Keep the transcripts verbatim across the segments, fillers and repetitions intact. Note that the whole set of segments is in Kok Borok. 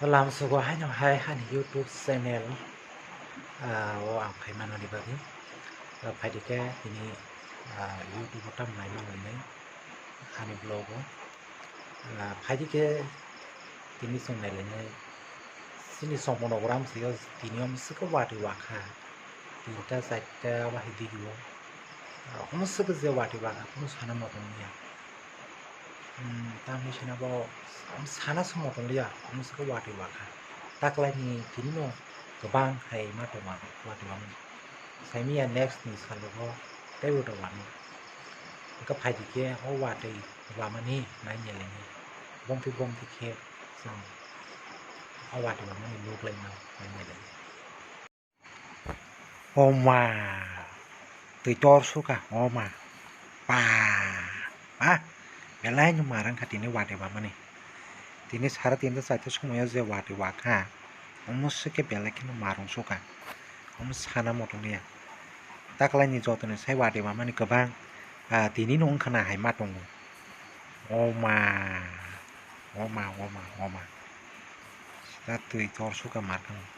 Lamsogo haino hai ani YouTube channel, ah, o ang phai manani bagwi. Ah, phaidi khe tini, ah, YouTube o tamo naima hwnwi ani vlog o. Ah, phaidi khe tini chwng nailainai chini Chongpon Nagar amchaio tini omo swkhe watwi wakha. Tinta charta wahi digi o. Ah, omo swkhe je watwi wakha, kunu sana motom wngya. Hmm, tamni sina bo, um, sana se motom liya, um, se watwi wakha. Taklaini tini no kwbang hai ma tongma, watwi wamani. Saimiya next ni salogo teibo tongmani. Wngkha phaidi khe o watwi wamani naiya laini. Bompi bompi khe chwng o watwi wamani nuklaima naiya laini. O ma, twi tor suka, o ma, pa, pa, belai no mar wngkha tini watwi wamani. Tini sara tinta charta somoio je watwi wakha, omo swkhe belai kheno mar wng suka, omo sana motom liya. Taklaini jotoni sai watwi wamani kwbang, ah, tini no wngkha na hai ma tongo. O ma, o ma, o ma, o ma. Sita twi tor suka mar wngkha.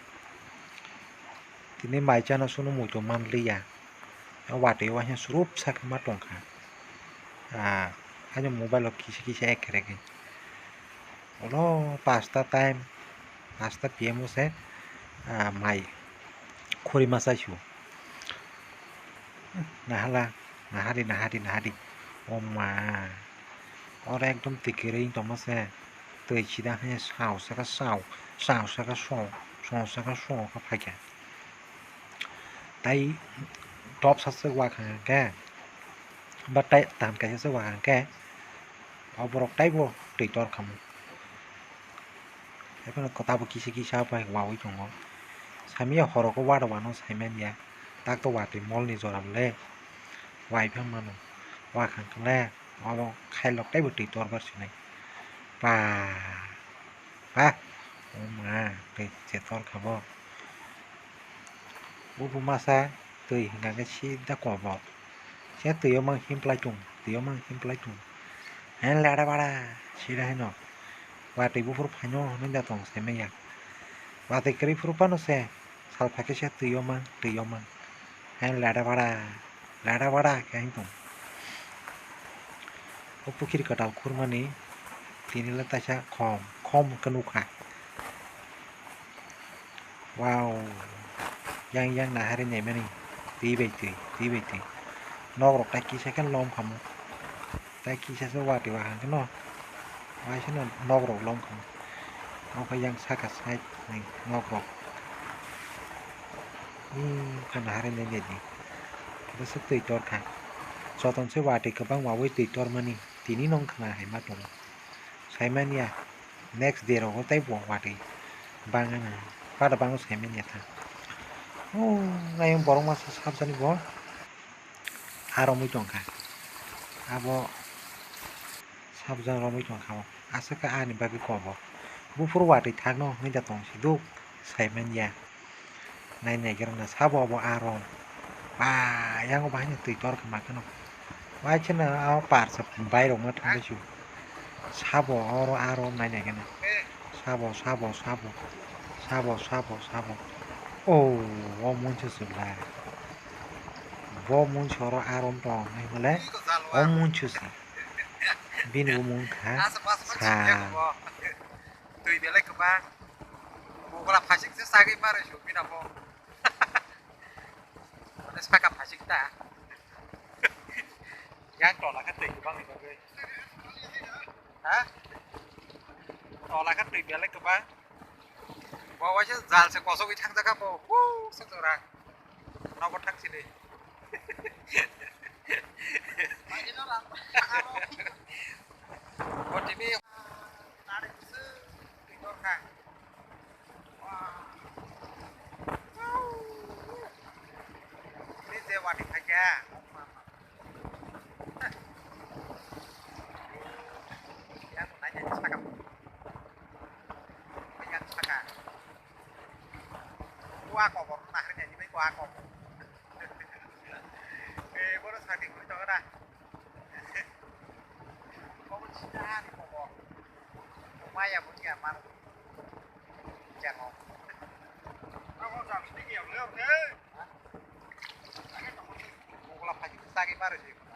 Tini mai chana sunu muitu manliya. O watwi o waisa swrwp sakhe ma tongkha. Ah, ani mobile o kisa kisa ekherek. Ulo pasta time, pasta P M o se, ah, mai khuri ma chaisu. Nahala, nahari, nahari, nahari. O ma. Oro ekdom twi kwrwi wng tongma se. Twi sida hwnwi sao saka sao, sao saka so, so saka so khe phaikha. Tai top sa se wakha hwnkhe, ba tai tam kaisa se wakha hwnkhe, o borok taibo twi tor khamu. Haiphano kwtabo kisa kisa bai wawi tongo. Samiya horok o wada wano saimanya. Tak to watwi mol ni jora le. Wai phang mano. Wakha hwnkhe le obo khailok taibo twi torkar sinai. Pa, pa. O ma, twi se torkha bo. Bubu masa twi hwnka khe sida kobor. Se twi o mang himplai tung, twi o mang himplai tung. He lada bada, sida hino. Watwi buphuru phaino hwnwi da tong saimanya. Watwi kwrwi phuru phano se, sal phaikhe se twi o mang, twi o mang. He lada bada, lada bada khe hwn tong. O pukhiri kwtal khurmani tini le taisa khom, khom khe nukha. Wow, yang yang nahari naimani twi bai twi, twi bai twi. Nok rok tai kisa khe lom khamu. Tai kisa se watwi wahang khe no. Waisa no nok rok lom khamu. Nokha yang saka side ni nok rok. Hmm, kha nahari nai di. Bwswk twi tor kha. Joton se watwi kwbang wawi twi tor mani. Tini nong khna hai ma tongo. Saimanya next day rogo tei bo watwi bangana pada bango saimanya tha. Oh, ayang borok masa sabjani bo. Aro mui tongkha. Abo sabjani romwi tongkha. Aswk ani bagwi kobo. Buphuru watwi thakno hwnwi da tong siduk saimanya. Nai nai khe rwngna sabo obo aro. Ba, yango bahai no twi tor khe ma kheno. Waisa no a parsa bai rok ma thang su. Sabo oro aro nai nai khe no. Sabo, sabo, sabo. Sabo, sabo, sabo. Oh, o munsu su la. Bo munsu oro aro tong nai hole. O munsu si. Bini bo mung kha sa. Twi belai kwbang. Bugla phasik se sagwi ma rw su bini bo. Ode saka phasik ta. Yang tola kha twi kwbang ni bagwi. Ha? Tola kha twi belai kwbang. Bo waisa jal se kosogwi thang jakha bo. Hu, se jora. Nogo thang sini. Bo tini. Nari kusu. Twi kor kha. Ini je wadi khaja. Yang nanya saka. Yang saka. Wa kobor nahri nani bai wa kobor. Eh, bono sadi kuri to na. Kobor sida ni kobor. Maya bunya mar. Mokla phai chagwi mare se.